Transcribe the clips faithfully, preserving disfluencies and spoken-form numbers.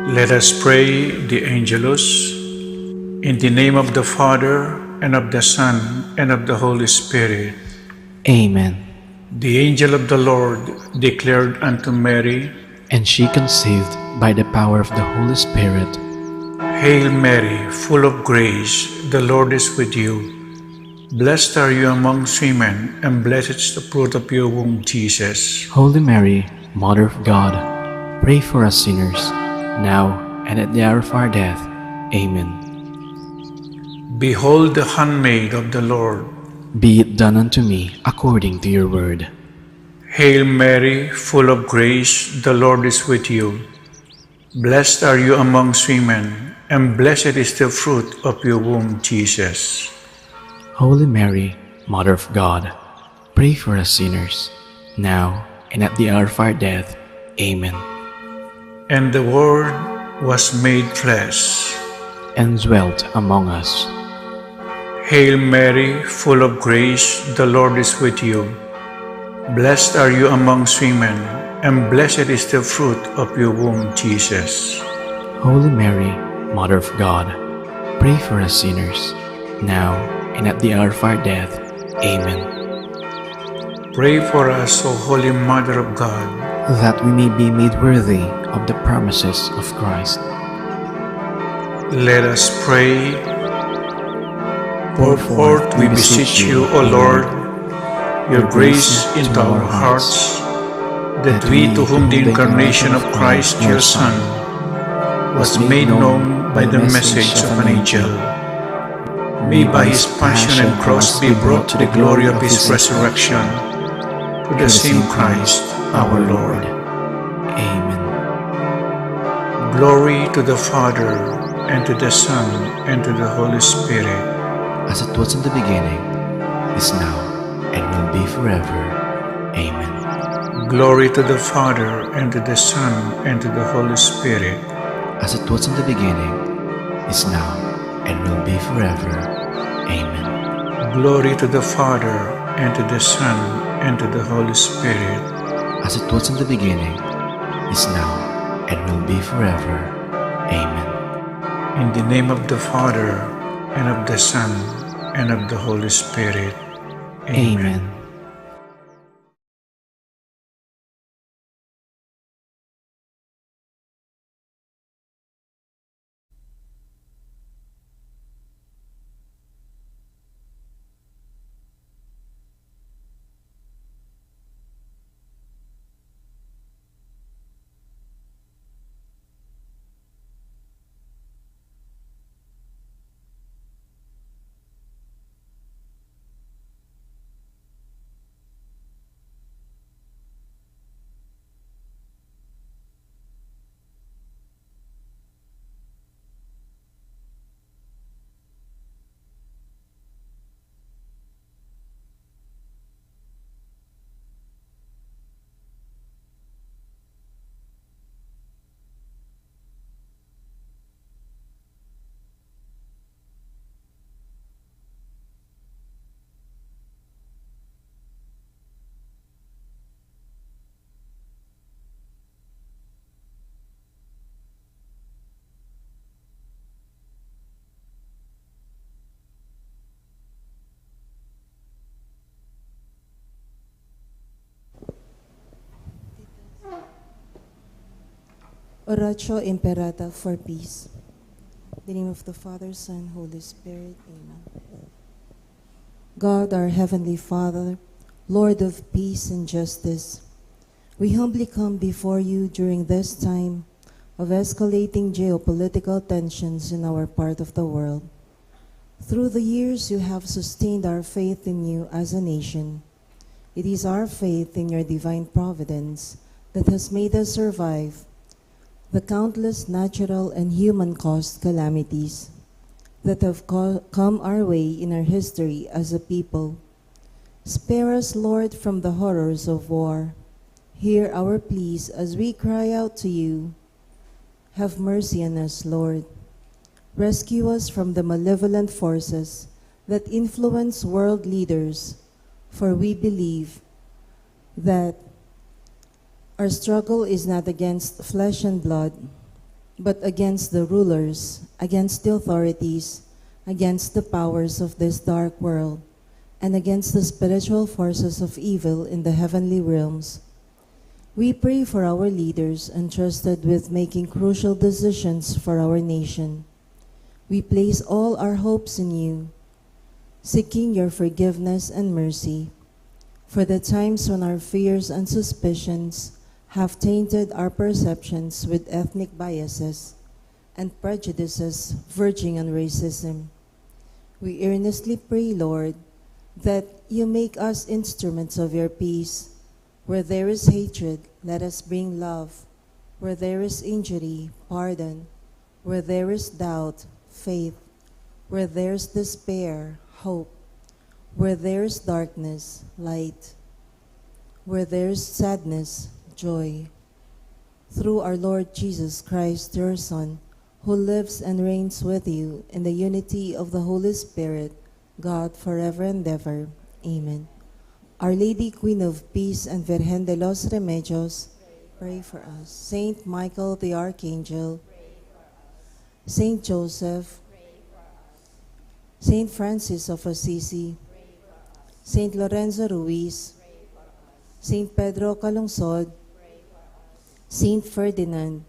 Let us pray the Angelus. In the name of the Father, and of the Son, and of the Holy Spirit. Amen. The angel of the Lord declared unto Mary, and she conceived by the power of the Holy Spirit. Hail Mary, full of grace, the Lord is with you. Blessed are you amongst women, and blessed is the fruit of your womb, Jesus. Holy Mary, Mother of God, pray for us sinners, now and at the hour of our death. Amen. Behold the handmaid of the Lord. Be it done unto me according to your word. Hail Mary, full of grace, the Lord is with you. Blessed are you amongst women, and blessed is the fruit of your womb, Jesus. Holy Mary, Mother of God, pray for us sinners, now and at the hour of our death. Amen. And the Word was made flesh. And dwelt among us. Hail Mary, full of grace, the Lord is with you. Blessed are you amongst women, and blessed is the fruit of your womb, Jesus. Holy Mary, Mother of God, pray for us sinners, now and at the hour of our death. Amen. Pray for us, O Holy Mother of God. That we may be made worthy of the promises of Christ. Let us pray. Pour forth, we beseech you, O Lord, your grace into our hearts, that we, to whom the incarnation of Christ, your Son, was made known by the message of an angel, may by his passion and cross be brought to the glory of his resurrection, to the same Christ our Lord. Amen. Glory to the Father, and to the Son, and to the Holy Spirit. As it was in the beginning, is now, and will be forever. Amen. Glory to the Father, and to the Son, and to the Holy Spirit. As it was in the beginning, is now, and will be forever. Amen. Glory to the Father, and to the Son, and to the Holy Spirit. As it was in the beginning, is now, and will be forever. Amen. In the name of the Father, and of the Son, and of the Holy Spirit. Amen. Amen. Oratio Imperata for peace. In the name of the Father, Son, Holy Spirit. Amen. God, our Heavenly Father, Lord of peace and justice, we humbly come before you during this time of escalating geopolitical tensions in our part of the world. Through the years, you have sustained our faith in you as a nation. It is our faith in your divine providence that has made us survive the countless natural and human-caused calamities that have co-, come our way in our history as a people. Spare us, Lord, from the horrors of war. Hear our pleas as we cry out to you. Have mercy on us, Lord. Rescue us from the malevolent forces that influence world leaders, for we believe that our struggle is not against flesh and blood, but against the rulers, against the authorities, against the powers of this dark world, and against the spiritual forces of evil in the heavenly realms. We pray for our leaders entrusted with making crucial decisions for our nation. We place all our hopes in you, seeking your forgiveness and mercy for the times when our fears and suspicions have tainted our perceptions with ethnic biases and prejudices verging on racism. We earnestly pray, Lord, that you make us instruments of your peace. Where there is hatred, let us bring love. Where there is injury, pardon. Where there is doubt, faith. Where there is despair, hope. Where there is darkness, light. Where there is sadness, joy. Through our Lord Jesus Christ, your Son, who lives and reigns with you in the unity of the Holy Spirit, God, forever and ever. Amen. Our Lady, Queen of Peace and Virgen de los Remedios, pray for us. Saint Michael the Archangel, Saint Joseph, Saint Francis of Assisi, Saint Lorenzo Ruiz, Saint Pedro Calungsod, Saint Ferdinand.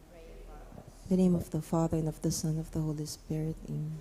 In the name of the Father, and of the Son, of the Holy Spirit. Amen.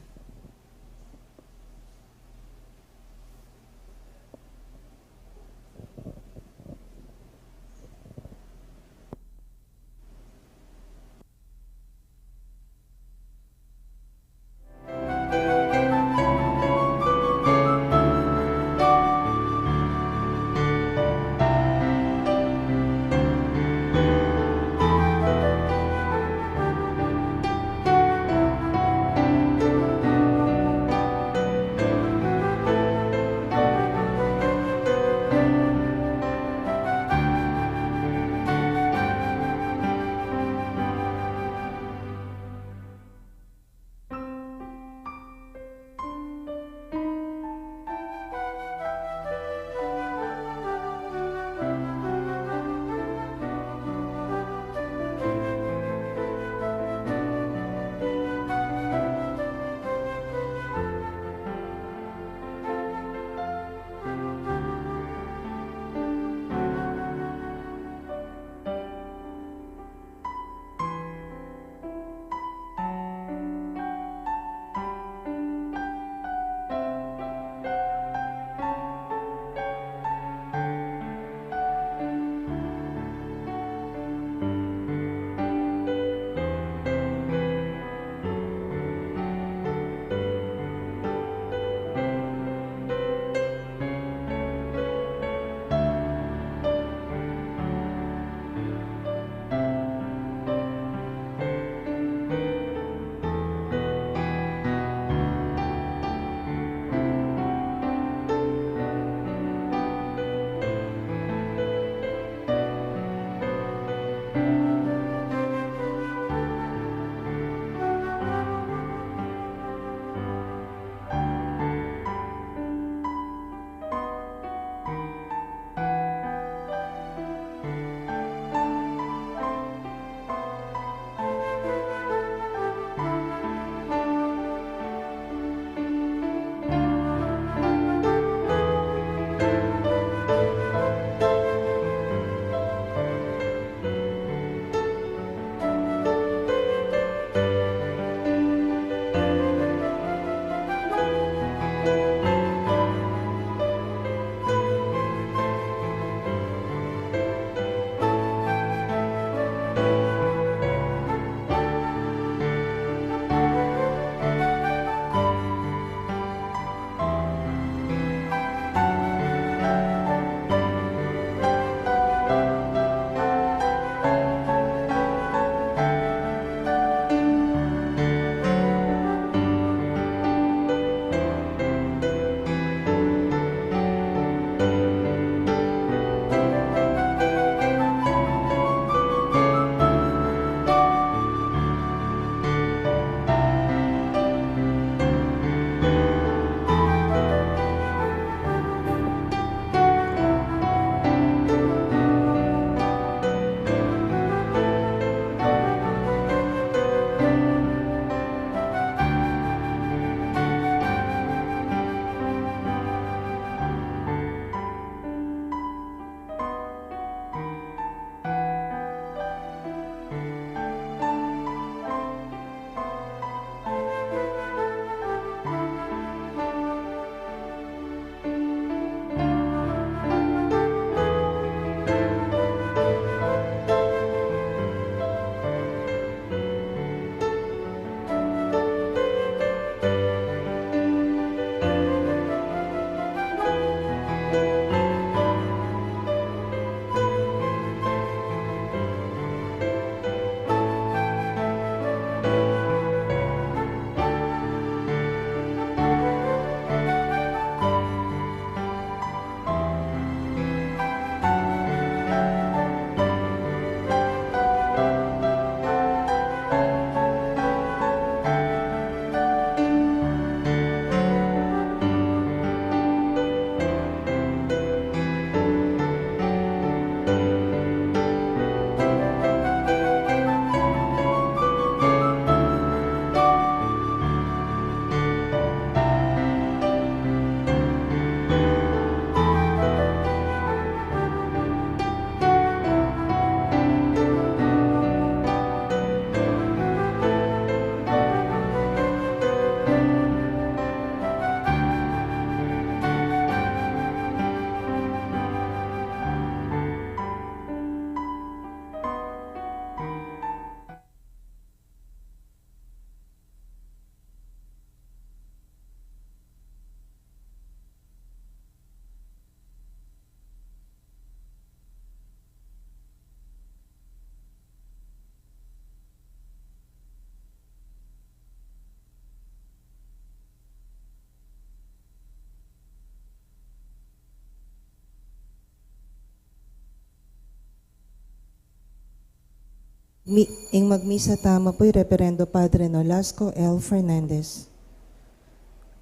Mi-, ing magmisa tamu pu i Reverendo Padre Nolasco L. Fernandez.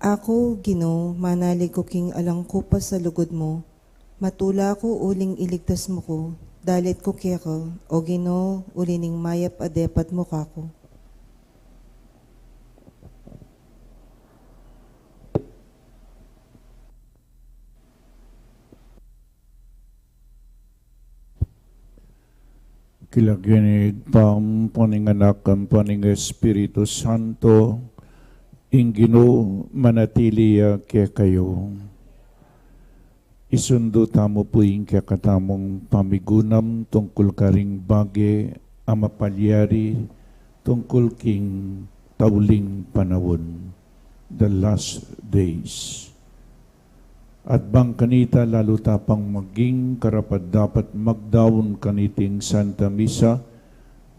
Aku, Ginu, manalig ku king alang kupas a lugud mu. Matula ku uling iligtas mu ku, dalit ku keka, o Ginu, uli ning mayap a depat mu kaku. King lagyu ning Ibpa, ampo ning Anak, ampo ning Espiritu Santo, ing Ginu manatili ya kekayu. Isundu tamu pu ing kekatamung pamigunam tungkul karing bage a mapalyari tungkul king tauling panaun, the last days. At bang kanita lalu ta pang maging karapat-dapat magdaun kaniting Santa Misa,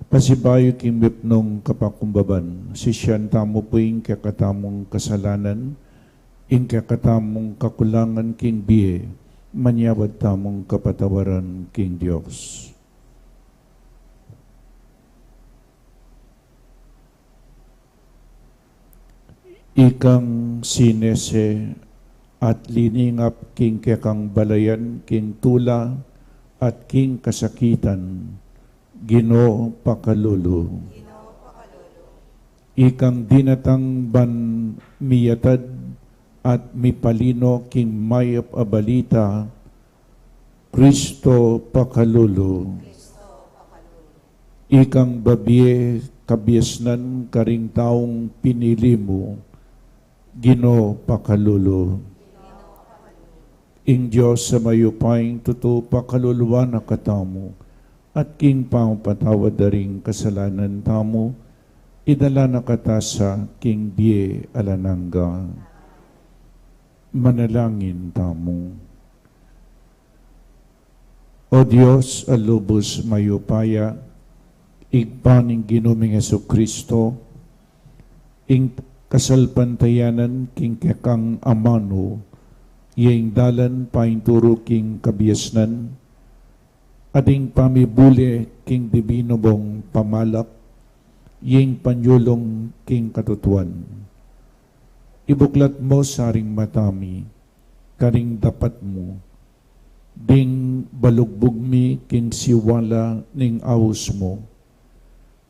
pasibayu king mipnung kapakumbaban, sisian tamu pu ing kekatamung kasalanan, ing kekatamung kakulangan king bie, manyawad tamung kapatawaran king Dios. Ikang sinese at liningap king kekang balayan king tula at king kasakitan, Ginu, pakalulu. Ikang dinatang ban miyatad at mipalino king mayap a balita, Kristo, pakalulu. Ikang babie kabiasnan karing taung pinili mu, Ginu, pakalulu. Ing Dios a mayupayang tutu pakaluluan na katamu, at king pamapatawad da ring kasalanan tamu, idala na kata sa king bie alang angga. Manalangin tamu. O Dios a lubus mayupaya, Ibpa ning Ginu ming Jesucristo, ing kasalpantayanan king kekang amanu, ya ing dalan painturu king kabiasnan, at ing pamibule king dibinu mung pamalak, ya ing panyulung king katutuan. Ibuklat mu sa ring mata mi karing dapat mu, ding balugbug mi king siwala ning aus mu.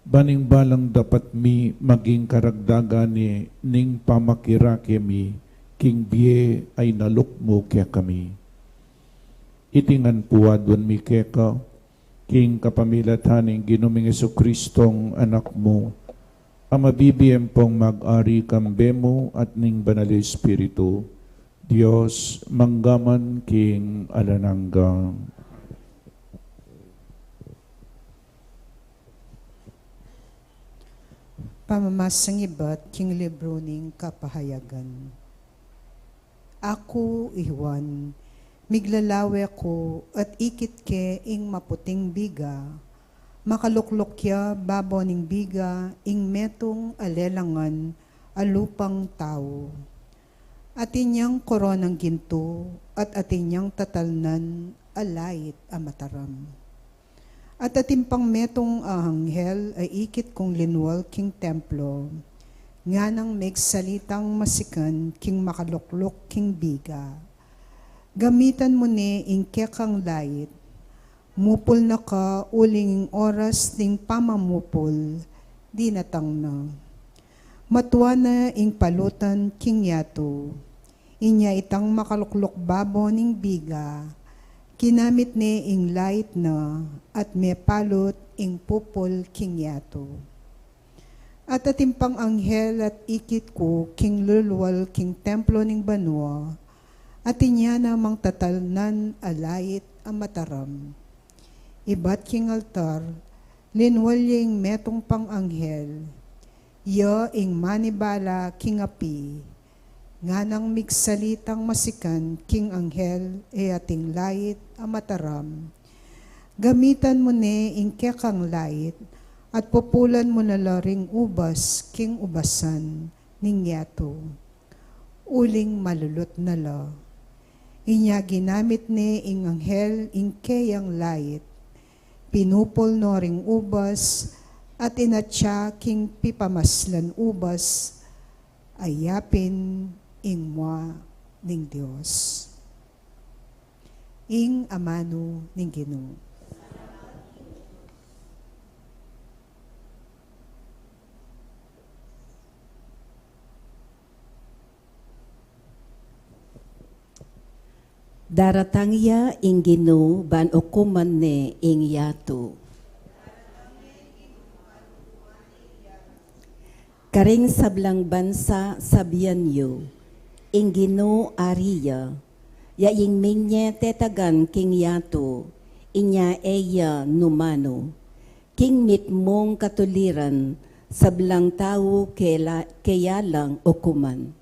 Ban ing balang dapat mi maging karagdagan ne ning pamakirake mi king bie a inalok mu kekami. Iti ngan pu aduan mi keka, king kapamilatan ning Ginu ming Jesucristong Anak mu, a mabibie ampong mag-ari kambe mu at ning Banal Espiritu, Dios, mangga man king alang angga. Pamamasang ibat king libru ning Kapahayagan. Aku, i Juan, miglalawe ku at ikit ke ing maputing biga, makalukluk ya babo ning biga ing metung a lelangan a lupang tau. Atin yang koronang gintu at atin yang tatalnan a lait a mataram. At atin pang metung a anghel a ikit kung linwal king templo, nganang megsalitang masikan king makalukluk king biga. Gamitan mu ne ing kekang lait, mupul na ka uling ing oras ning pamamupul dinatang na. Matua na ing palutan king yatu. Inya itang makalukluk babo ning biga, kinamit ne ing lait na at mepalut ing pupul king yatu. At atin pang anghel a ikit ku king lulwal king templo ning banua, atin ya namang tatalnan a lait a mataram. Ibat king altar, linwal ya ing metung pang anghel, ya ing manibala king api, nganang migsalitang masikan king anghel a ating lait a mataram. Gamitan mu ne ing kekang lait, at pupulan mu na la ring ubas king ubasan ning yatu. Uling malulut na la. Inya ginamit ne ing anghel ing keyang lait, pinupul no ring ubas, At inatsa king pipamaslan ubas, a yapin ing mua ning Dios. Ing amanu ning Ginu. Daratang ya ing Ginu ban ukuman ne ing yatu. Karing sablang bansa sabian yu, ing Ginu ari ya, ya ing minye tetagan king yatu, inya e ya numanu. King mitmung katuliran, sablang tau kela-, keya lang ukuman.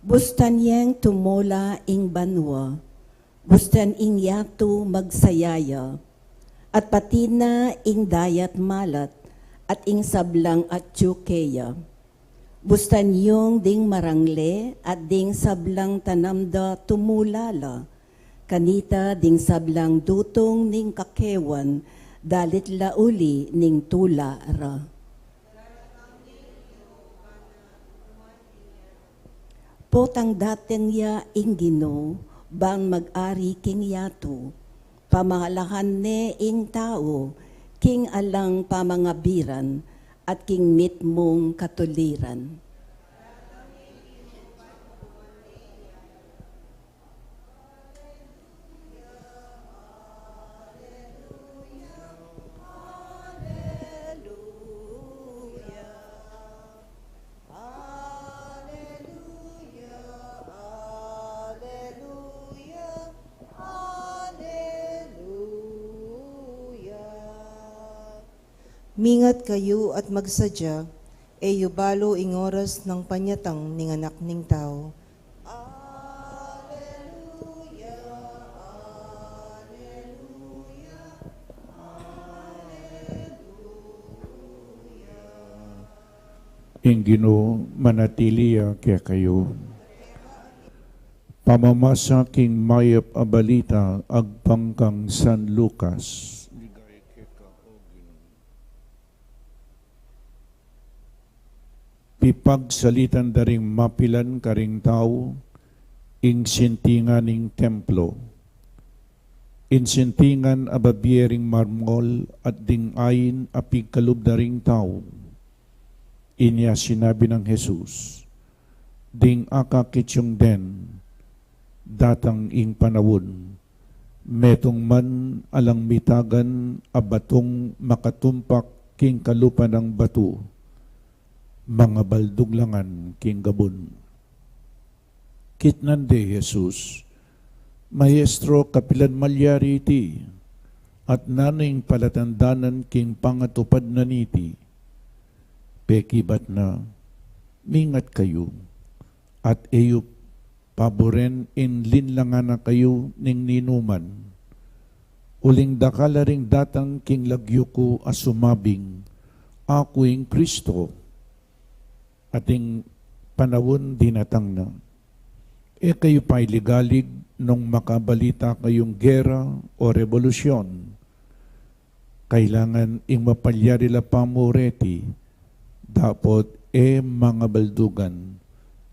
Bustan yeng tumula ing banua, bustan ing yatu magsaya ya, at pati na ing dayat malat, at ing sablang atyu keya. Bustan yung ding marangle at ding sablang tanam da tumula la, kanita ding sablang dutung ning kakewan, dalit la uli ning tula ra. Potang datang ya ing Ginu, ban mag-ari king yatu, pamalahan ne ing tau, king alang pamangabiran, at king mitmung katuliran. Mingat kayu at magsadya, e yu balu ing oras nang panyatang ning Anak ning Tau. Ing Ginu manatili ya kekayu. Pamamasa king Mayap a Balita agpang kang San Lucas. Pipagsalitan da ring mapilan karing tau ing sintingan ning templo. Ing sintingan a babie ring marmol at ding ain a pigkalub da ring tau. Inya sinabi nang Jesus, ding akakit yung den, datang ing panaun, metung man alang mitagan a batung makatumpak king kalupa nang batu, mangabaldug la ngan king gabun. Kitnan de Jesus, Maestro, kapilan malyari iti, at nanu ing palatandanan king pangatupad na niti? Pekibat na, mingat kayu, at e yu paburen ing linlangan na kayu ning ninuman. Uling dakal la ring datang king lagyu ku a sumabing, Aku ing Kristo, at ing panaun dinatang na. E kayu pailigalig nung makabalita kayung gera o rebolusyon. Kailangan ing mapalyari la pamu reti, dapot e mangabaldugan,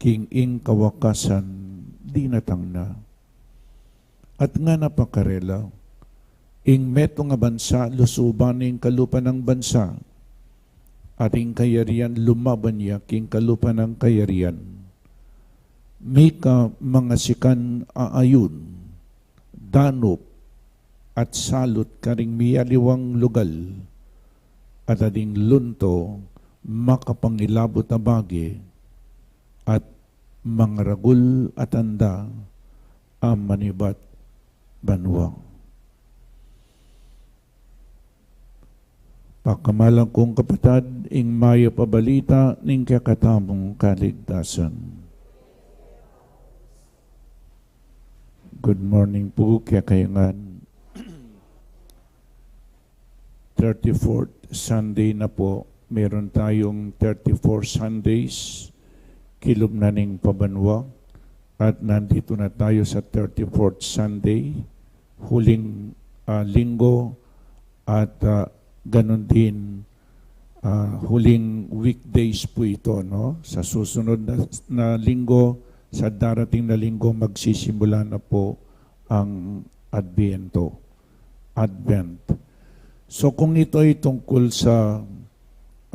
king ing kawakasan dinatang na. At ngana pa karela, ing metung a bansa lusuban ing kalupa nang bansa, at ing kayarian lumaban ya king kalupa nang kayarian. Mika mangasikan a ayun, danup, at salut karing miyaliwang lugal, at ading lunto makapangilabut a bage, at mangaragul a tanda a manibat banua. Pakamalan kung kapatad, ing mayap a balita ning kekatamung kaligtasan. Good morning po, kekayu ngan. Thirty-fourth Sunday na po. Meron tayong thirty-four Sundays, kilub na ning pabanwa, at nandito na tayo sa thirty-fourth Sunday, huling ah, linggo at, ah, ganun din, ah, huling weekdays po ito, no? Sa susunod na, na linggo, sa darating na linggo, magsisimula na po ang Adviento, Advent. So, kung ito ay tungkol sa,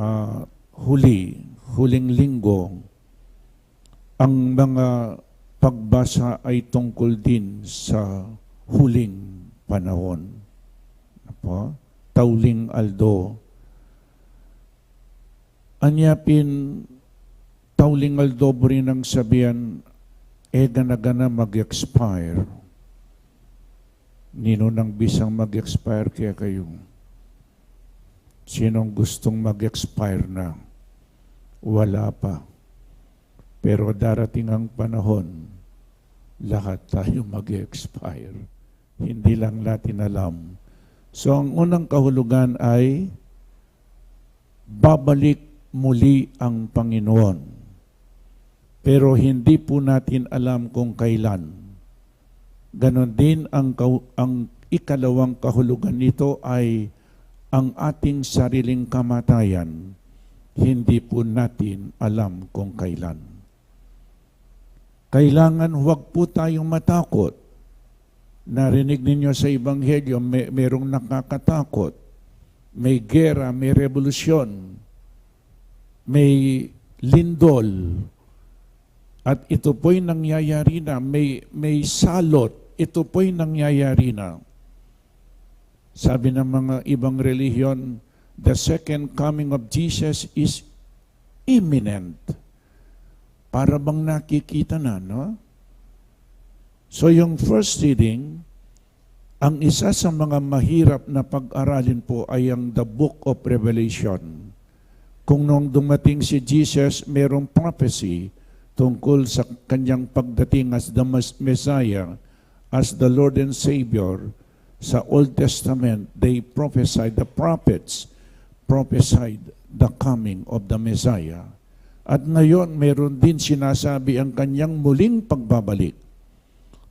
ah, huli, huling linggo, ang mga pagbasa ay tungkol din sa huling panahon. Apo? Tauling aldo. Anya pin, tauling aldo buri nang sabian, e gana-gana mag-expire. Ninu nang bisang mag-expire kaya kayu? Sinong gustong mag-expire na? Wala pa. Pero darating ang panahon, lahat tayo mag-expire. Hindi lang natin alam. So, ang unang kahulugan ay babalik muli ang Panginoon. Pero hindi po natin alam kung kailan. Ganon din ang kau-, ang ikalawang kahulugan nito ay ang ating sariling kamatayan. Hindi po natin alam kung kailan. Kailangan huwag po tayong matakot. Narinig ninyo sa Ebanghelyo, may, merong nakakatakot. May gera, may revolusyon, may lindol. At ito po'y nangyayari na, may, may salot. Ito po'y nangyayari na. Sabi ng mga ibang relihiyon, the second coming of Jesus is imminent. Para bang nakikita na, no? So, yung first reading, ang isa sa mga mahirap na pag-aralin po ay ang the Book of Revelation. Kung nung dumating si Jesus, merong prophecy tungkol sa kanyang pagdating as the Mes-, Messiah, as the Lord and Savior. Sa Old Testament, they prophesied, the prophets prophesied the coming of the Messiah. At ngayon, meron din sinasabi ang kanyang muling pagbabalik.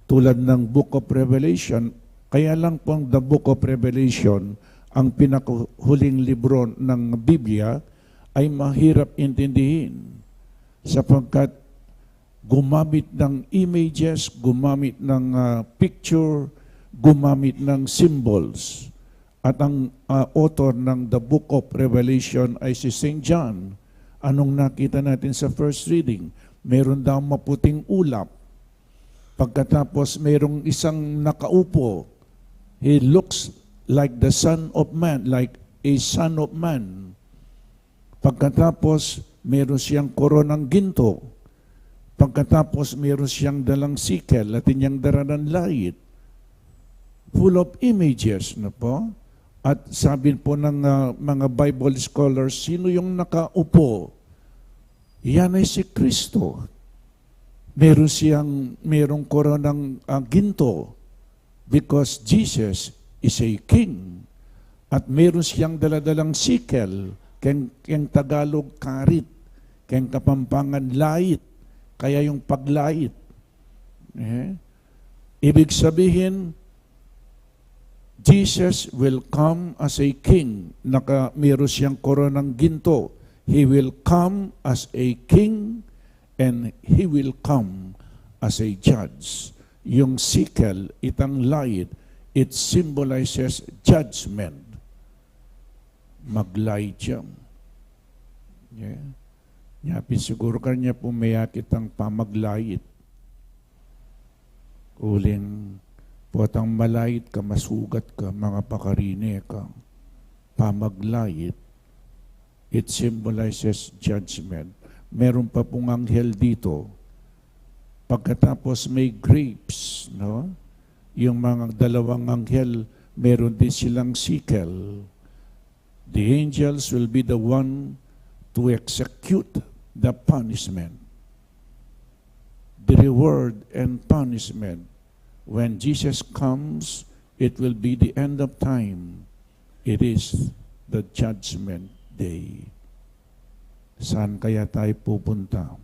Tulad ng Book of Revelation, kaya lang pong the Book of Revelation, ang pinakahuling libro ng Biblia, ay mahirap intindihin. Sapagkat gumamit ng images, gumamit ng, ah, picture, gumamit ng symbols. At ang, ah, author ng the Book of Revelation ay si Saint John. Anong nakita natin sa first reading? Meron daw maputing ulap. Pagkatapos, merong isang nakaupo. He looks like the Son of Man, like a Son of Man. Pagkatapos, meron siyang koronang ginto. Pagkatapos, meron siyang dalang sikel at inyang daranan lait. Full of images, no po? At sabi po ng, ah, mga Bible scholars, sino yung nakaupo? Yan ay si Kristo. Meron siyang, merong koronang, ah, ginto. Because Jesus is a king. At meron siyang daladalang sikel, keng, keng Tagalog, karit, keng Kapampangan, lait. Kaya yung paglait. Eh? Ibig sabihin, Jesus will come as a king. Naka, meron siyang koronang ginto. He will come as a king and he will come as a judge. Yung sikel, itang lait, it symbolizes judgment. Maglait siya. Yeah. Nya pin siguro kanya pu mayakit ang pamaglait. Uling potang malait ka, masugat ka, makapakarine ka. Pamaglait, it symbolizes judgment. Meron pa pong anghel dito. Pagkatapos may grapes, no? Yung mga dalawang anghel, meron din silang sikel. The angels will be the one to execute the punishment. The reward and punishment. When Jesus comes, it will be the end of time. It is the judgment day. Saan kaya tayo pupunta?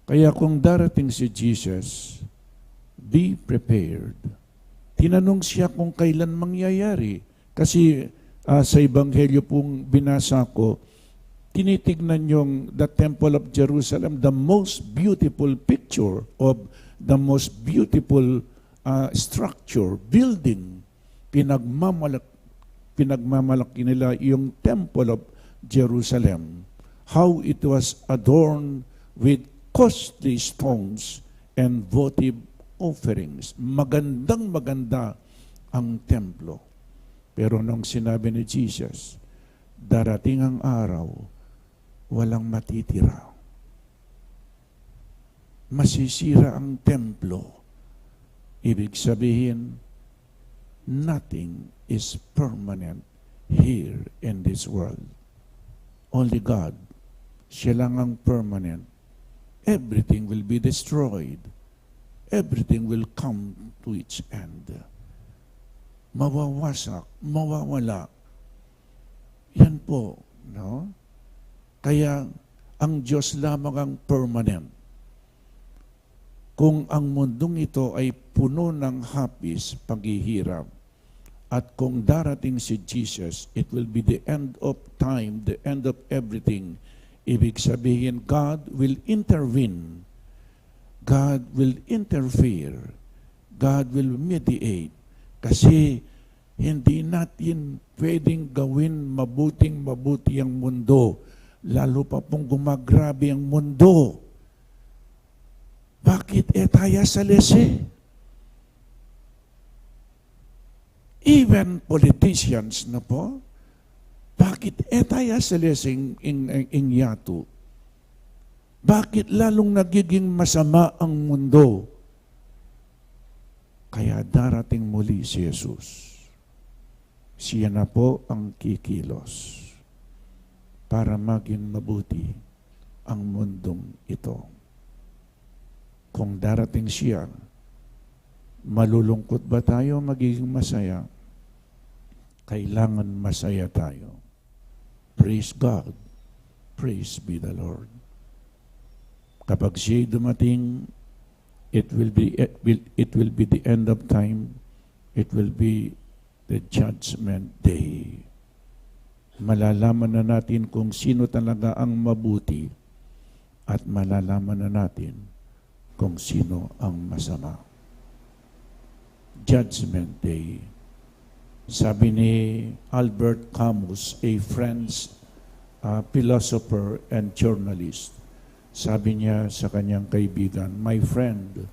Kaya kung darating si Jesus, be prepared. Inanunsya kung kailan mangyayari. Kasi, ah, sa Ebanghelyo pong binasa ko, tinitignan yung the Temple of Jerusalem, the most beautiful picture of the most beautiful, ah, structure, building. Pinagmamalak-, pinagmamalaki nila yung Temple of Jerusalem. How it was adorned with costly stones and votive offerings. Magandang maganda ang templo. Pero nung sinabi ni Jesus, "Darating ang araw, walang matitira. Masisira ang templo." Ibig sabihin, nothing is permanent here in this world. Only God, siya lang ang permanent. Everything will be destroyed. Everything will come to its end. Mawawasak, mawawala. Yan po, no? Kaya ang Diyos lamang ang permanent. Kung ang mundong ito ay puno ng hapis, paghihirap, at kung darating si Jesus, it will be the end of time, the end of everything. Ibig sabihin, God will intervene. God will interfere. God will mediate. Kasi hindi natin pwedeng gawin mabuting mabuti ang mundo. Lalo pa pong gumagrabe ang mundo. Bakit e taya salese? Even politicians na po, bakit e taya salese ing, ing, ing yatu? Bakit lalong nagiging masama ang mundo? Kaya darating muli si Jesus. Siya na po ang kikilos para maging mabuti ang mundong ito. Kung darating siya, malulungkot ba tayo o magiging masaya? Kailangan masaya tayo. Praise God. Praise be the Lord. Kapag siya'y dumating, it will be, it will, it will be the end of time. It will be the judgment day. Malalaman na natin kung sino talaga ang mabuti at malalaman na natin kung sino ang masama. Judgment Day. Sabi ni Albert Camus, a French, uh, philosopher and journalist, sabi niya sa kanyang kaibigan, "My friend,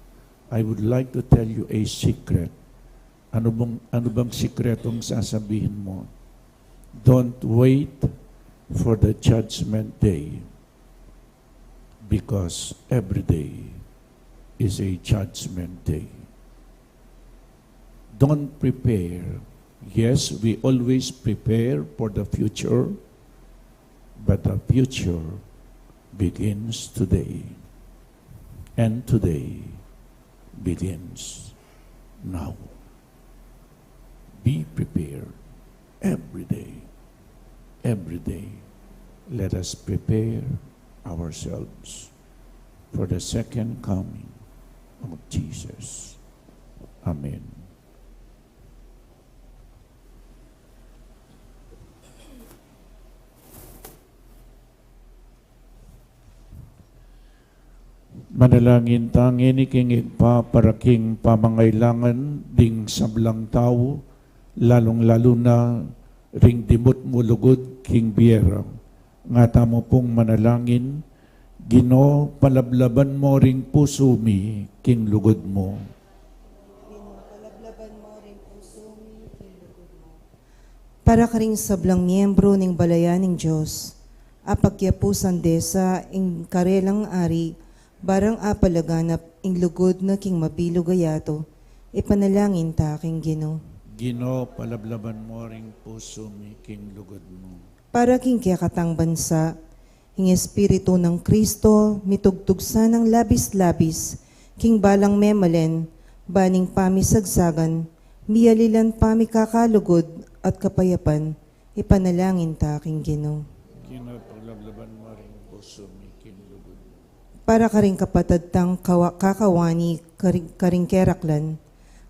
I would like to tell you a secret." Ano bang, ano bang sikretong sasabihin mo? Don't wait for the judgment day, because every day is a judgment day. Don't prepare. Yes, we always prepare for the future, but the future begins today. And today begins now. Be prepared every day. Every day, let us prepare ourselves for the second coming of Jesus. Amen. Manalangin ta ngeni king Ibpa para king pamangailangan ding sablang tau, lalung-lalu na ring dimut mu lugud king bie ra. Nga tamu pung manalangin, Ginu, palablaban mu ring pusu mi king lugud mu. Ginu, palablaban mu ring pusu mi king lugud mu. Para karing sablang miyembro ning balayan ning Dios, apagyapusan de sa ing karelang ari, barang apalaganap ing lugud na king mabilug a yatu, ipanalangin ta king Ginu. Ginu, palablaban mu ring pusu mi king lugud mu. Para king kekatang bansa, ing Espiritu nang Kristo, mitugtug sanang labis-labis king balang memalen, ban ing pamisagsagan, miyalilan pamikakalugud at kapayapan, ipanalangin ta king Ginu. Ginu, palablaban mu ring pusu mi king lugud mu. Para karing kapatad tang kawa-, kakawani karing, karing keraklan,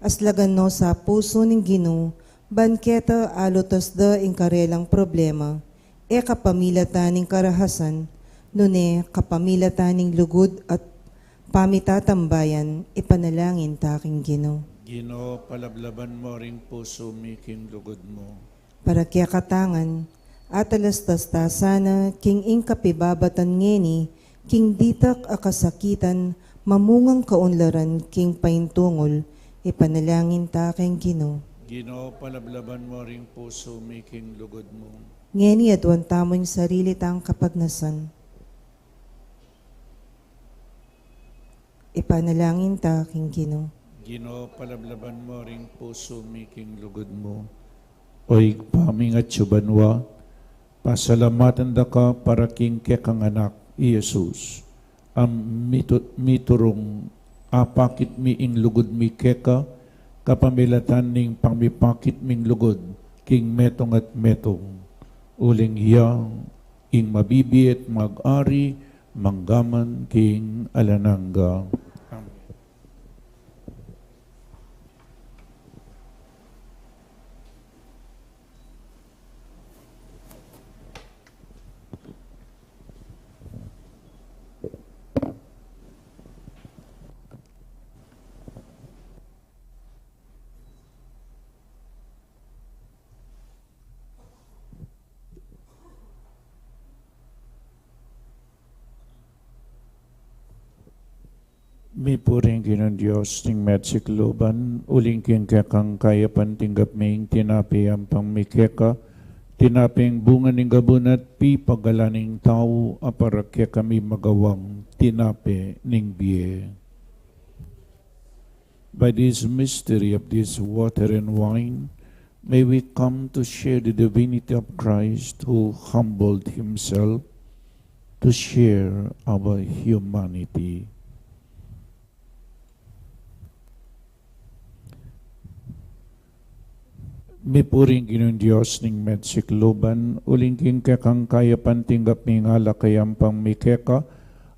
Aslagan no sa pusu ning Ginu, ban keta alutas da ing karelang problema, e kapamilatan ning karahasan, nune kapamilatan ning lugud at pamitatambayan, ipanalangin ta king Ginu. Ginu, palablaban mo ring pusu mi king lugud mu. Para keka tangan, atalastas ta sana king ing kapibabatan ngeni, king ditak a kasakitan, mamungang kaunlaran king paintungul, ipanalangin ta king Ginu. Ginu, palablaban mo ring pusu mi king lugud mu. Ngeni aduan tamu ing sarili tang kapagnasan. Ipanalangin ta king Ginu. Ginu, palablaban mo ring pusu mi king lugud mu. O Ibpa ming atsu banua, pasalamatan da ka para king kekang Anak, i Jesus, a mitu-, miturung apakit mi ing lugud mi keka, kapamilatan ning pamipakit ming lugud king metung at metung. Uling iya ing mabibie at mag-ari mangga man king alang angga. Amen. Mipuri ing Ginung Dios ning mesikluban, uling king kekang kayapan tinggap mi ing tinape yampang mi keka, tinapeng bunga ning gabun at pipagalan ning tau, a para kekami magawang tinape ning bie. By this mystery of this water and wine, may we come to share the divinity of Christ who humbled himself to share our humanity. Mipuri ing Ginung Dios ning mesikluban, uling king kekang kayapan tinggap mi ing alak a yampang mi keka,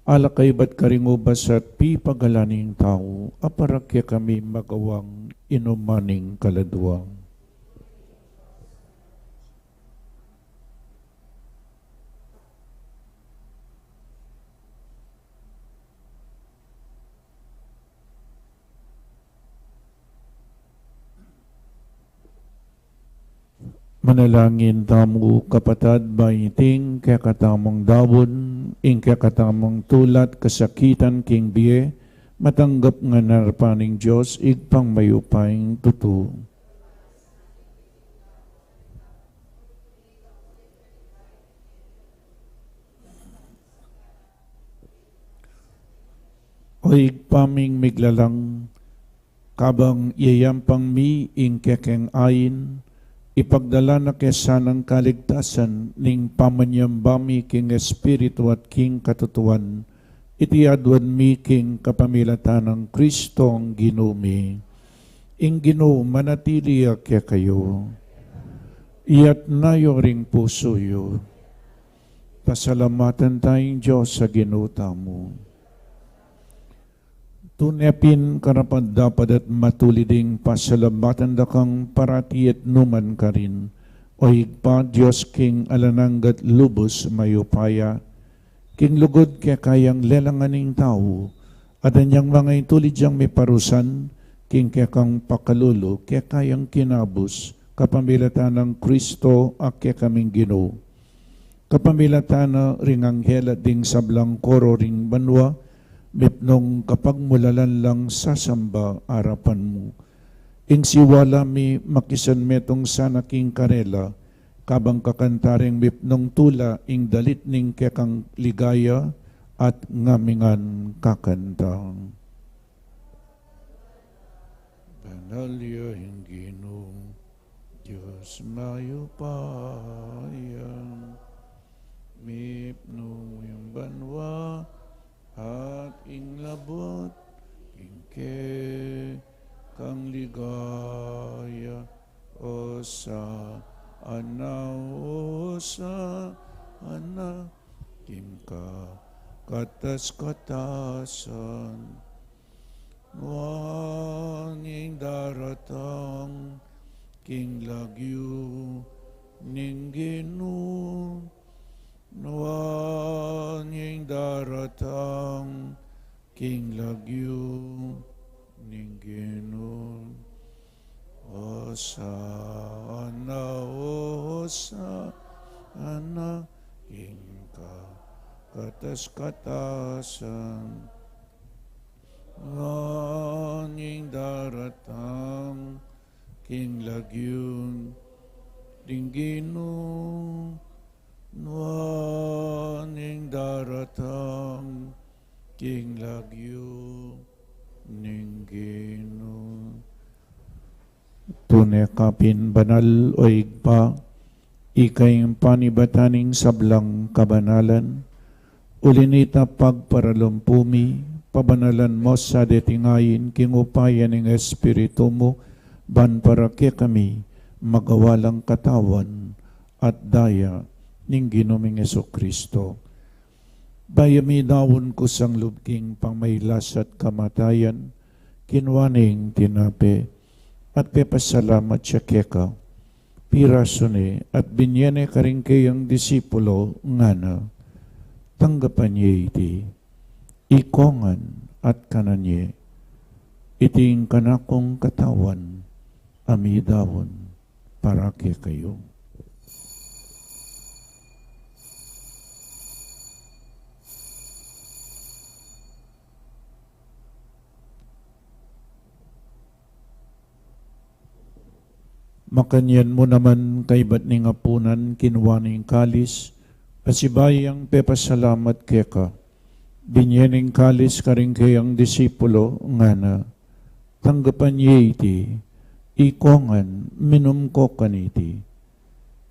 alak a ibat karing ubas at pipagalan ning tau, a para kekami magawang inuman ning kaladua. Manalangin tamu, kapatad, ba iting kekatamung daun, ing kekatamung tula at kasakitan king bie, matanggap ngan arapan ning Dios Ibpang mayupayang tutu. O Ibpa ming miglalang, kabang yayampang mi ing kekeng ain, ipagdala na ke sanang kaligtasan ning pamanyamba mi king Espiritu at king katutuan, iti aduan mi king kapamilatan nang Kristong Ginu mi. Ing Ginu manatili ya kekayu. Iyatas yu ring pusu yu. Pasalamatan taya ing Dios a Ginu tamu. Tune pin karapat-dapat at matulid ing pasalamatan da kang parati at nu man karin, O Ibpa, Dios king alang angga at lubus mayupaya, king lugud keka yang lelangan ing tau, at inyang manga itulid yang miparusan, king kekang pakalulu, keka yang kinabus, kapamilatan nang Kristo a kekaming Ginu. Kapamilatan na ring anghel at ding sablang koro ring banua, mipnung kapagmulalan lang sasamba arapan mu. Ing siwala mi makisanmetung sana king karela, kabang kakanta ring mipnung tula ing dalit ning kekang ligaya at ngamingan kakanta. Banal ya ing Ginu, Dios mayupaya, mipnung ing banua at ing labut king kekang ligaya. Osana, Osana king kakatas-katasan. Nuan ing daratang king lagyu ning Ginu, nuan ing daratang king lagyu ning Ginu. Hosana, Hosana king kakatas-katasan. Nuan ing daratang king lagyu ning Ginu, nuan ing daratang king lagyu ning Ginu. Tune ka pin banal, o Ibpa, ika ing panibatan ning sablang kabanalan. Uli na nita, pagparalumpu mi, pabanalan mu sa deting ain king upaya ning Espiritu mu, ban para kekami magawa lang katawan at daya ning Ginu ming Jesucristo. Bayu midaun kusang lub king pamailas at kamatayan, kinua ne ing tinape, at pepasalamat ya keka, pirasu ne, at binye ne karing kayang disipulo, ngana: Tanggapan ye iti, ikong ngan, at kanan ye, iti ing kanakung katawan, a midaun para kekayu. Makanyan mu naman, kaybat ning apunan, kinua ne ing kalis, at sibayu yang pepasalamat keka, binye ne ing kalis karing kayang disipulo, ngana: Tanggapan ye iti, ikong ngan, minum ko kaniti.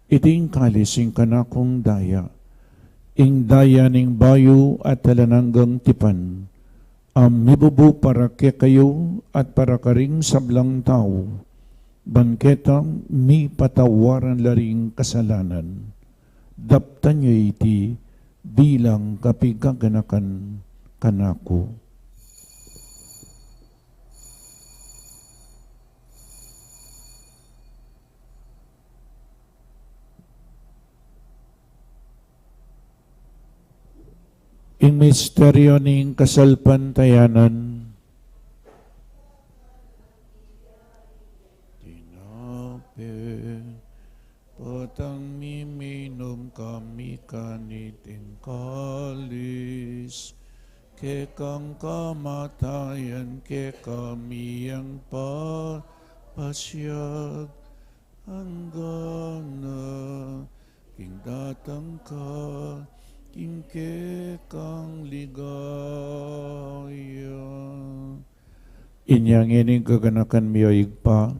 Iti ing kalis ing kanakung daya, ing daya ning bayu at alang anggang tipan, a mibubu para kekayu at para karing sablang tau, ban ketang mipatawaran la ring kasalanan. Daptan ye iti bilang kapigaganakan kanaku. Ing misteryu ning kasalpantayanan. Tinape, potang miminum kami kaniting kalis, kekang kamatayan kekami yang papasiag, anggang na king datang ka king kekang ligaya. Inya ngeni gaganakan mi, o Ibpa,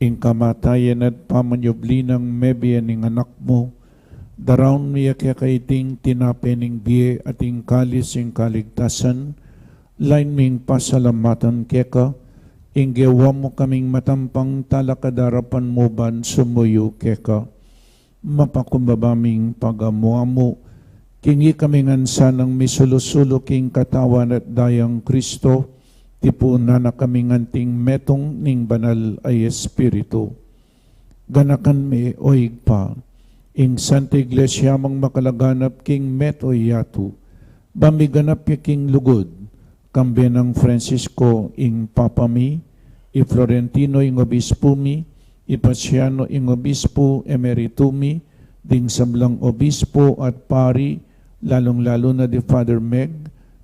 ing kamatayan at pamanyubli nang mebie ning Anak mu, daraun mi ya keka iting tinape ning bie at ing kalis ning kaligtasan, lain ming pasalamatan keka, ing gewa mu kaming matampang talakad arapan mu ban sumuyu keka. Mapakumbaba ming pagamu-amu king ikami ngan sanang misulu-sulu king katawan at dayang Kristo, tipunan na kaming anting metung ning Banal a Espiritu. Ganakan me, o Ibpa, ing Santa Iglesia mung makalaganap king meto yatu, ban miganap ya king lugud, kambe nang Francisco ing Papa mi, i Florentino ing Obispu mi, i Paciano ing Obispu Emeritu mi, ding sablang obispu at pari, lalung-lalu na di Father Meg,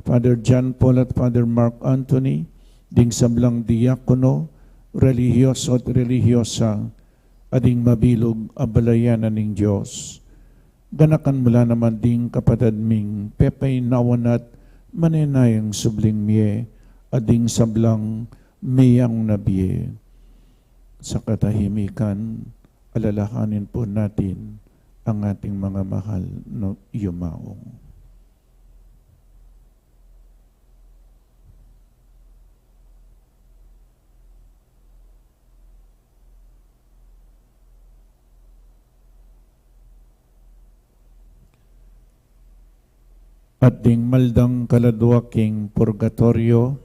Father John Paul at Father Mark Anthony, ding sablang diakono, relihiyoso at relihiyosa, at ding mabilug a balayan na ning Dios. Ganakan mu la naman ding kapatad ming pepaynawan at manenayang subling mie, at ding sablang meyang na bie. Sa katahimikan, alalahanin po natin ang ating mga mahal na yumaong. At ding maldang kaladua king purgatoryo,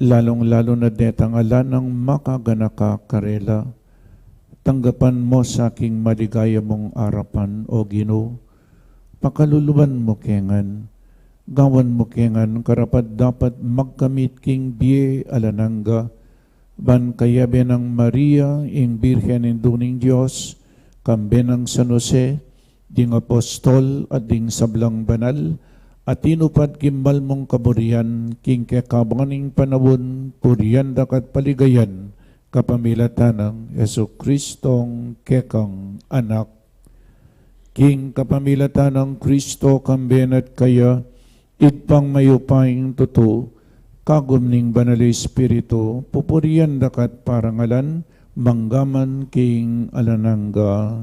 lalung-lalu na detang ala nang makaganaka karela. Tanggapan mu sa king maligaya mung arapan, O Ginu. Pakaluluan mu ke ngan. Gawan mu ke ngan karapat-dapat magkamit king bie alang angga, ban kayabe nang Maria, ing Birhen Indu ning Dios, kambe nang San Jose, ding apostol at ding sablang banal a tinupad king mal mung kaburian king kekaban ning panaun, purian da ka at paligayan kapamilatan nang Jesucristong kekang Anak. King kapamilatan nang Kristo, kambe na at kaya, Ibpang mayupayang tutu, kagum ning Banal Espiritu, pupurian da ka at parangalan, mangga man king alang angga.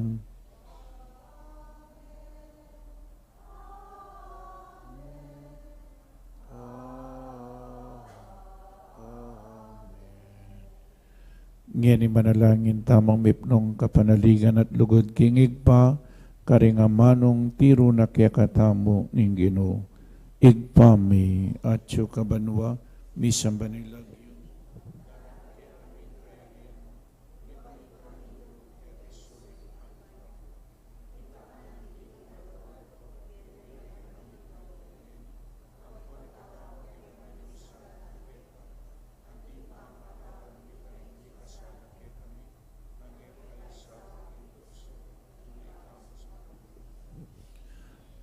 Ngeni manalangin tamung mipnung kapanaligan at lugud king Ibpa, karing amanung tiru na kekatamu ning Ginu. Ibpa mi, atsu ka banua, misamban ya ing lagyu mu.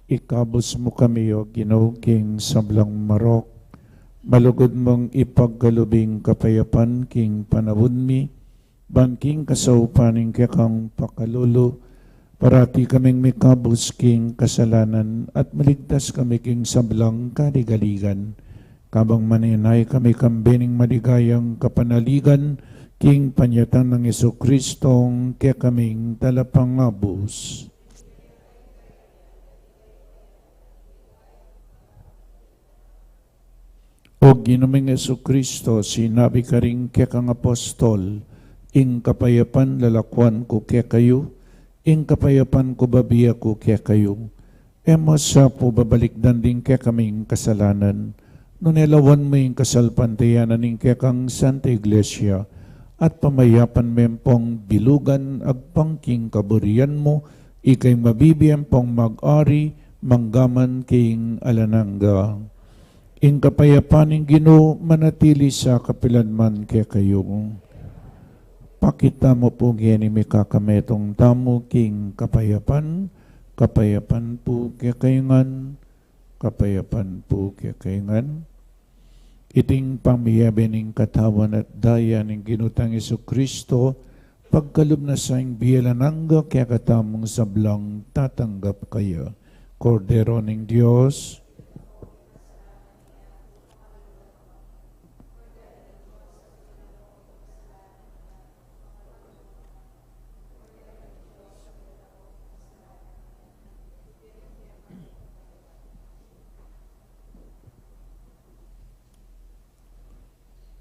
Ikabus mu kami, O Ginu, king sablang marok. Malugud mung ipagkalub ing kapayapan king panaun mi, ban king kasaupan ning kekang pakalulu, parati kaming mikabus king kasalanan at maligtas kami king sablang kaligaligan. Kabang maninaya kami kambe ning maligayang kapanaligan, king panyatang nang Jesucristong kekaming talapangabus. O Ginu ming Jesucristo, sinabi karing kekang apostol, ing kapayapan lalakuan ku kekayu, ing kapayapan ku bibie ku kekayu. E mu sa pu babalikdan ding kekaming kasalanan, nune lawan mu ing kasalpantayanan ning kekang Santa Iglesia, at pamayapan me pung bilugan agpang king kaburian mu, ikang mabibie pung mag-ari, mangga man king alang angga. Ing kapayapan ning Ginu manatili sa kapilan man kekayu. Pakit tamu pu ngeni mikakametung tamu king kapayapan, kapayapan pu kekayu ngan, kapayapan pu kekayu ngan. Iting pamiyabe ning katawan at daya ning Ginu tang Jesucristo, pagkalub na sa ing bie alang angga kekatamung sablang tatanggap kaya. Kordero ning Dios.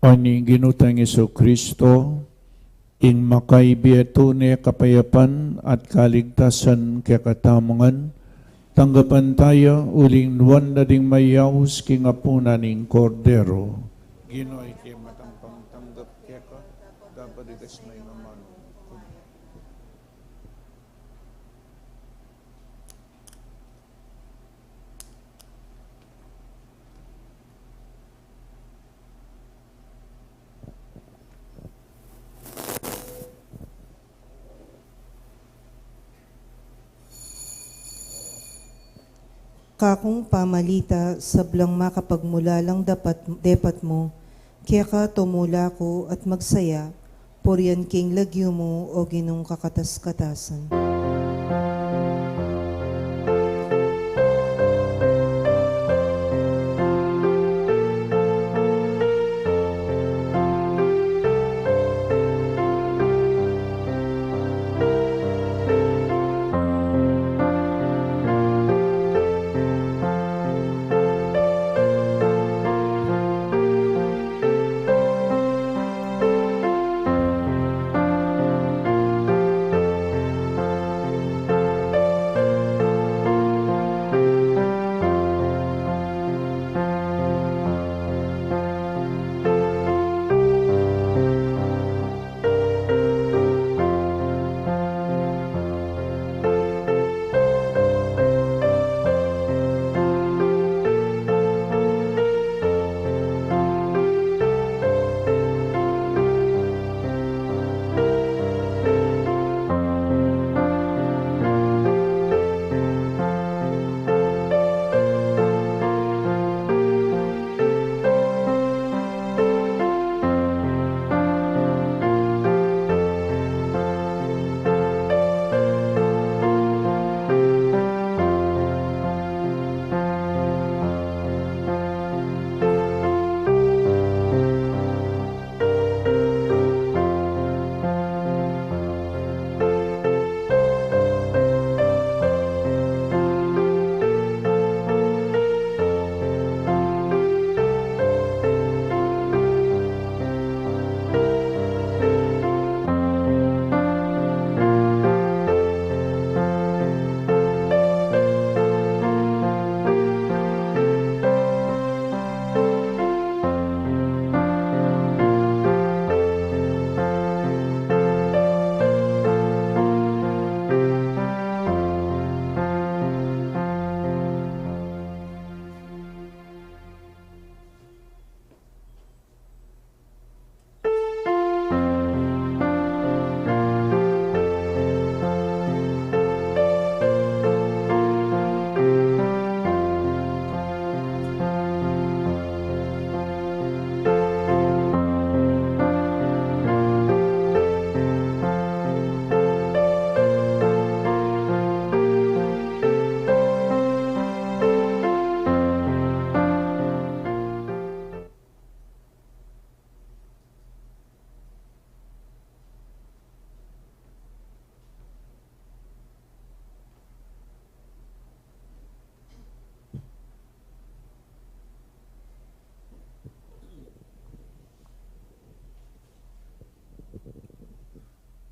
O ning Ginu tang Jesucristo, ing makaibie tune kapayapan at kaligtasan kekatamu ngan, tanggapan taya uling nuan da ding mayaus king apunan ning Kordero. Ginu, e ke matampang tanggap keka, dapot ikasang mu ing amanu. Kakung pamalita, sablang makapagmulalang dapat, depat mu, keka tumula ku at magsaya, purian king lagyu mu, o Ginung kakatas-katasan.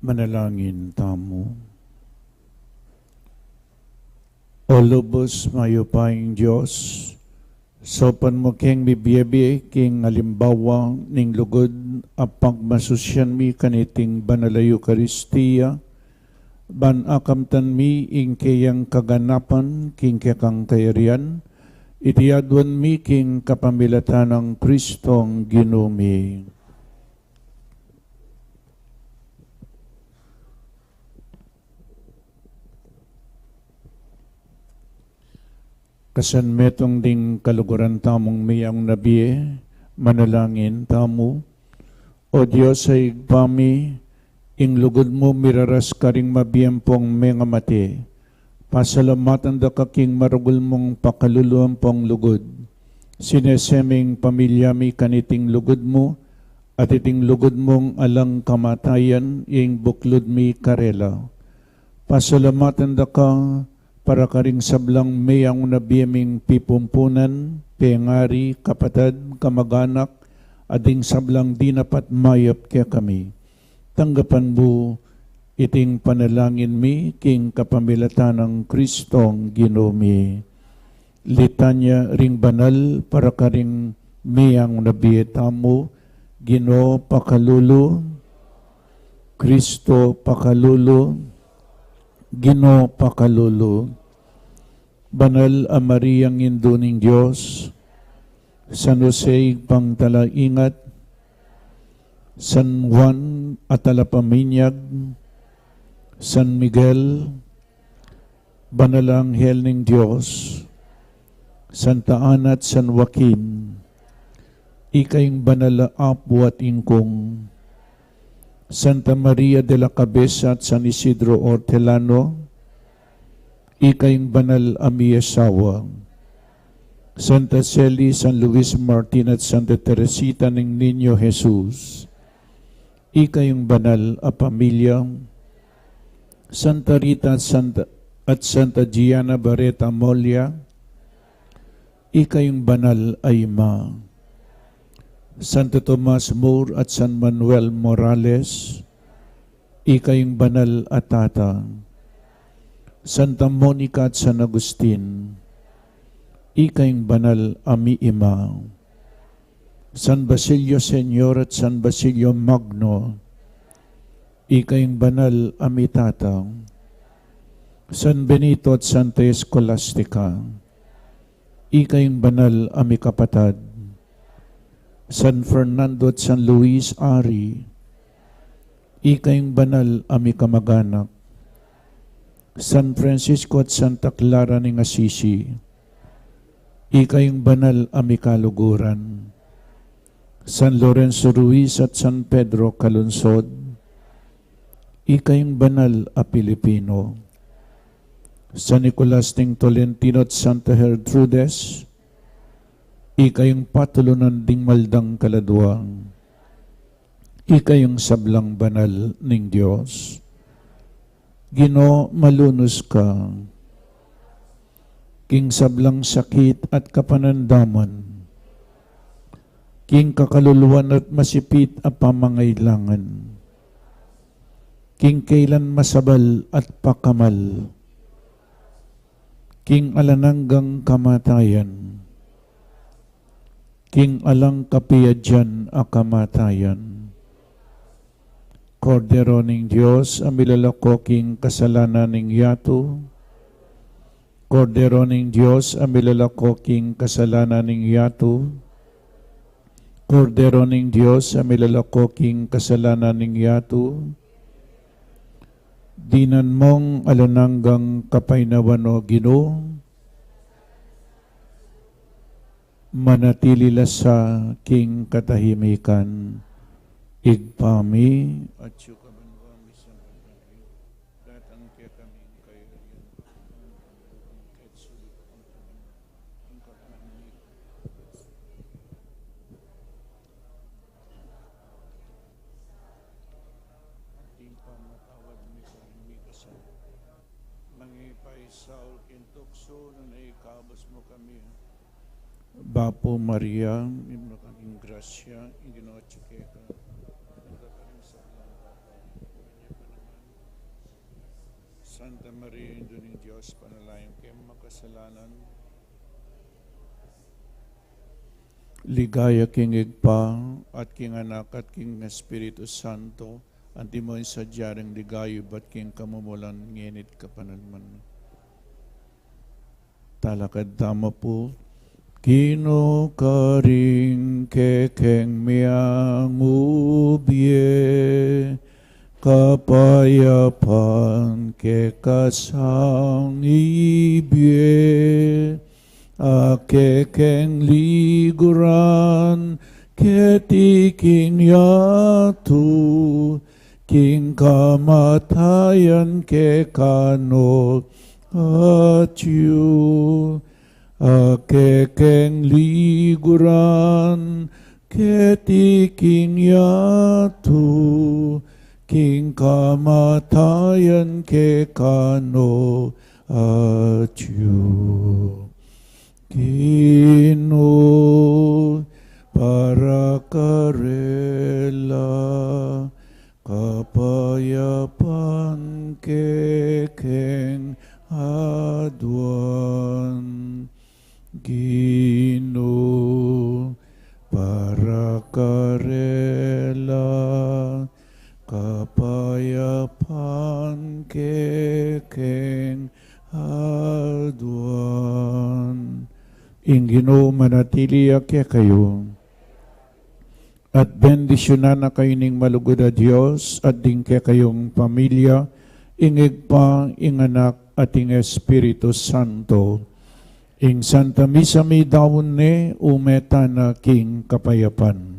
Manalangin tamu. O lubus mayupayang Dios, saupan mu keng mibie-bie king alimbawa ning lugud a pagmasusyan mi kaniting banal a Eukaristia, ban akamtan mi ing keyang kaganapan king kekang kayarian, iti aduan mi king kapamilatan nang Kristong Ginu mi. Kasan metung ding kaluguran tamung meyang na bie, manalangin tamu. O Dios a Ibpa mi, ing lugud mu miraras karing mabie ampong mengamate. Pasalamatan da ka king maragul mung pakalulu ampong lugud. Sinese ming pamilya mi kaniting lugud mu, at iting lugud mung alang kamatayan ing buklud mi karela. Pasalamatan da ka para karing sablang meyang na bie ming pipumpunan, pengari, kapatad, kamaganak, at ding sablang dinapat mayap kekami. Tanggapan mu iting panalangin mi king kapamilatan nang Kristong Ginu mi. Litanya ring banal para karing meyang na bie tamu. Ginu pakalulu, Kristo pakalulu, Ginu pakalulu. Banal a Mariang Indu ning Dios, San Jose Ibpang Talaingat, San Juan a Talapaminyag, San Miguel, Banal a Anghel ning Dios, Santa Ana at San Joaquin, ikayung banal a apu at ingkung, Santa Maria de la Cabeza at San Isidro Hortelano, ikayung banal a miyasawa, Santa Celi, San Luis Martin at Santa Teresita ning Niño Jesus, ikayung banal a pamilya, Santa Rita at Santa, at Santa Gianna Barreta Molia, ikayung banal a ima, Santo Tomas More at San Manuel Morales, ikayung banal a tata, Santa Monica at San Agustin, ikayung banal a miima, San Basilio Senior at San Basilio Magno, ikayung banal a mitata, San Benito at Santa Escolastica, ikayung banal a mikapatad, San Fernando at San Luis Ari, ikayung banal a mikamaganak, San Francisco at Santa Clara ning Assisi, ikayung banal a mikaluguran, San Lorenzo Ruiz at San Pedro Calungsod, ikayung banal a Pilipino, San Nicolas ning Tolentino at Santa Gertrudes, ikayung patulunan ding maldang kaladua, ikayung sablang banal ning Dios. Ginu, malunus ka king sablang sakit at kapanandaman, king kakaluluan at masipit a pamangailangan, king kailan masabal at pakamal, king alang anggang kamatayan, king alang kapiadyan a kamatayan. Kordero ning Dios a milalako king kasalanan ning yatu, Kordero ning Dios a milalako king kasalanan ning yatu, Kordero ning Dios a milalako king kasalanan ning yatu, dinan mung alang anggang kapaynawan, O Ginu. Manatili la sa king katahimikan. Ibpa mi, atsu ka banua, misamban ka ing lagyu mu, datang kekami ing kayarian mu, mipamintuan ing kekatsu king banua, ing kakanan mi Ing pamatawad mi karing mikasala, manga e mu paisaul king tuksu, nune ikabus mu kami. Bapu Maria, mitmu ka king grasya, ing Ginu atsu keka, nuan ka karing sablang babai, nuan ya pa ing Santa Maria, Indu ning Dios, panalangin king makasalanan. Ligaya king Ibpa, at king Anak, at king Espiritu Santo, antimo ing sadya ring ligaya ibat king kamumulan, ngeni't kapilanman. Talakad tamu pu. Ginu, karing kekeng miyangubie, kapayapan keka sang ibie, a kekeng liguran keti king yatu, king kamatayan keka no atyu, a kekeng liguran keti king yatu, king kamatayan keka no atyu. Ginu, para karela, kapayapan kekeng aduan. Ginu, para karela, kapayapan kekeng aduan. Ing Ginu manatili ya kekayu. At bendisyunan na kayu ning malugud a Dios, at ding kekayung pamilya, ing Ibpa, ing Anak, at ing Espiritu Santo. Ing Santa Misa midaun ne, ume tana king kapayapan.